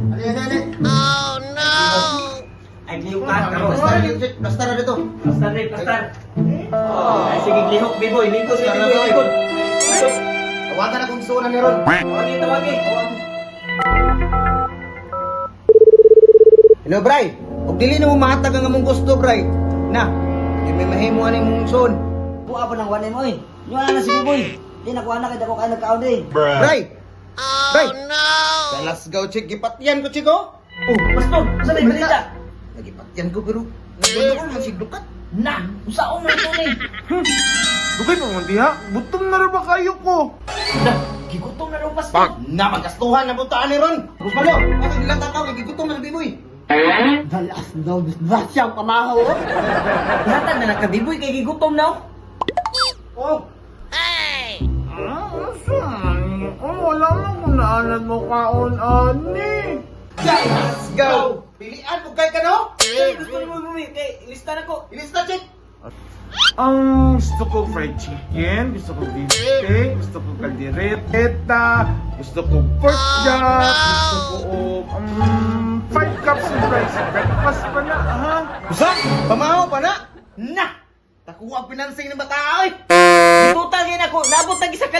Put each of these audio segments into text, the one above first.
Ali, ali, ali. Ay, lihok ka, karon. Basta, basta na dito. Pastar rin, pastar. Ay, sige, lihok, Biboy. Lingkod, Pastar na, Biboy, boy. lingkod. Lingkod. Tawagan na kung sunan ni Ron. Tawagi, tawagi. Hello, Bray. Og dili na mo mahatag ang among gusto, Bray. Na, di may mahimo ani mong son. Buha pa ng 1M oy. Nyo na si Biboy. Di nakuha na kay dako kayo nagkaon eh. Bray. Oh, no. Dalas gaw chick gipatyan ko chiko. Oh, pastor, saan na balita? Nagipatyan ko pero nagduduol man sig dukat. Na, usaon na ito ni. Dugay pa man diha, butom na ra ba kayo ko? Na, gigutom na daw, pastor. Na magastuhan na butaan ni Ron. Rusmalo, ako dilata ka kay gigutom na biboy. Dalas daw, disgrasya ang pamahaw. oh. Ihatag na lang ka, Biboy, kay gigutom na, oh. Oh, Ah, unsa man? Oh, wala man ko naanan mo kaon ani. let's go. Pilian mo kay kano? Ay, gusto mo, Biboy, kay lista na ko. Ilis na chick. Ang gusto ko fried chicken, gusto ko beef steak, gusto ko kaldereta, gusto ko pork chop, gusto ko 5 cups of rice, breakfast pa na, ha? Usa, pamahaw pa na. Na. Takuha pinansing ni bata oy. Total yan ako, nabot tag 1,000. Isa ka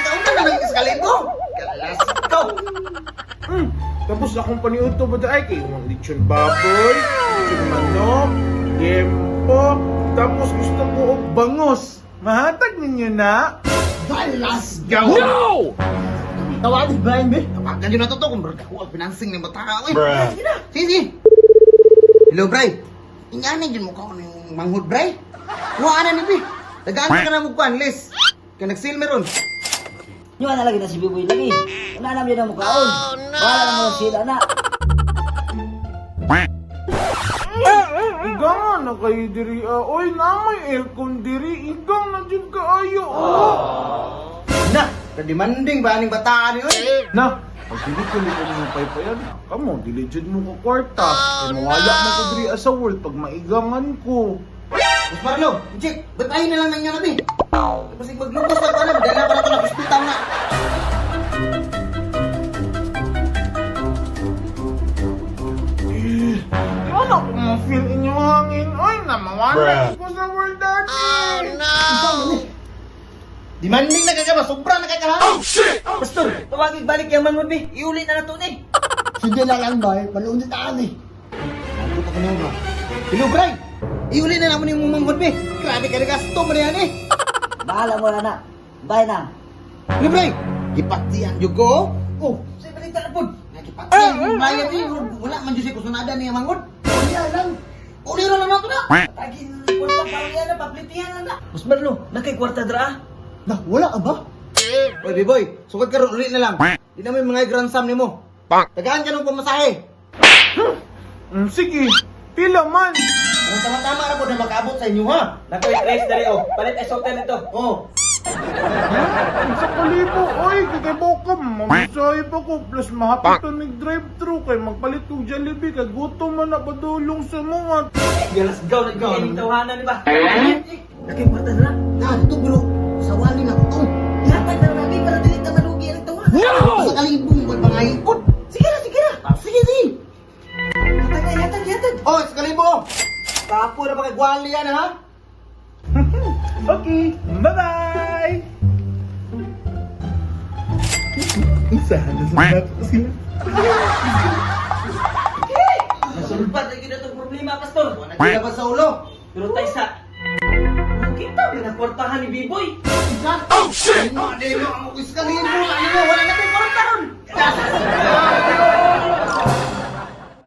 kaon na lang isa kalibo. Kalas go. Tapos akong paniudto ba ay kay yung lechon baboy, lechon manok, yempo, tapos gusto ko og bangos. Mahatag ninyo na. Dalas go. No! Tawag ni Brian be. Tawagan yun na to kung dako ang pinansing ni bata oy. Sige, sige. Hello, Bray. Ingani jud mo kaon yung manghod, Bray. Kuha na ni bi. Tagaan ka na mo kuan, list. Kay nag-sale meron. Nyo na lagi na si Biboy lagi. Una na na mo kaon. Bahala na mo sila na. Igang na kayo diri ah. Oy, na may aircon diri. Igang na jud kaayo. Oh. Na, kademanding ba aning bataan ni oy? Na, pag dili ko liko mo paypayan, kamo dili jud mo ko kwarta. Kay mawala mo ko diri ah, sa world pag maigangan ko. Mas Marlo, Jack, ba't na lang nang bi? Tapos maglubos na ko na, dala pa na to na hospital na. Di wala ko ma-feel inyong hangin. Oy, na mawala ko sa world dati. Demanding na kagaba, sobra na kakaha. Pastor, tawagin balik yung manghod, bi. Iuli na na to, ni. Sige na lang bay, maluunod ta ani. Ano pa kanyo ba? Hello, Bray. Iuli na naman yung manghod bi. Grabe ka na gasto mo na yan eh. Bahala mo na na. Bye na. Hello, Bray. Gipatian jud ko. Oh, sa balita na pod. Nagipatian yung Brian eh. Wala man jud siya kusunada niya manghod. Uli lang. Uli ra lang nato na. Tagin, kwarta pa ulian na, paplitihan na na. Mas Marlo, nakay kwarta dra, ah. Na, wala ka ba? Oy, B-boy, sugod karon uli na lang. Di na may mga grand sum nimo. Tagaan ka nung pamasahe. Sige, pila man. Ang tama-tama ra pod na makaabot sa inyo ha. Nakoy, tres dali, oh. Palit ay hotel nito. Oh, 1,000, oy, kay ko, mamasahe pa ko, plus mahapit pa mig drive-thru, kay magpalit kog Jollibee, kay gutom man na padulong sa mga. Let's go, na Go. yung tawanan, di ba? Nakay kwarta dra. na dito bro. Sa wali na ko. Ihatag na lang natin para dili ta malugi ang tawanan. Sa kalibong ko'y pangayipon. Sige na, sige na. Ah, sige, sige. Ihatag na, ihatag, ihatag. Oh, sa kalibo. Kapo na ba kay Gwali yan ha? Okay, bye-bye! Isahan na sa ko sila. Nasulbat lagi na itong problema, Pastor. Wala na sa ulo. Pero tayo sa... Kita ba na kwartahan ni Biboy? Oh shit! Ano, di mo ang is kalibo. Ano mo,